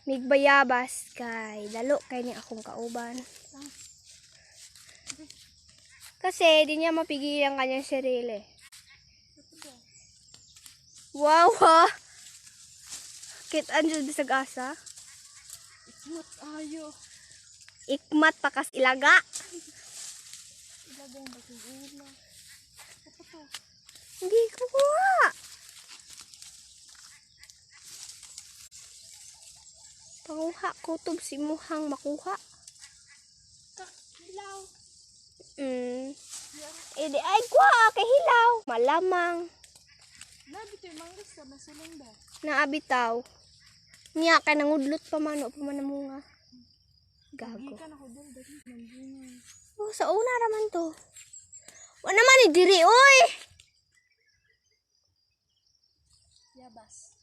Migbayabas kay dalo kay ni akong kauban. Kasi di niya mapigilan kanyang sarili. Wow ha! Kit-an jud bisag asa. Ikmat ayo. Ikmat pa kas ilaga. Ilagay ba kung ula? Apa to? Hindi ko kuha. Panguha kutob si muhang makuha. Hilaw. Edi ay kuha kay hilaw. Malamang. Nabi to yung manggas ka, masulong ba? Naabitaw. Niya kay nangudlot pa man o pa man namunga. Gago. Gikan ako doon, dali nambunga. Oh, sa una raman to. Wa naman ni diri oy. Yabas.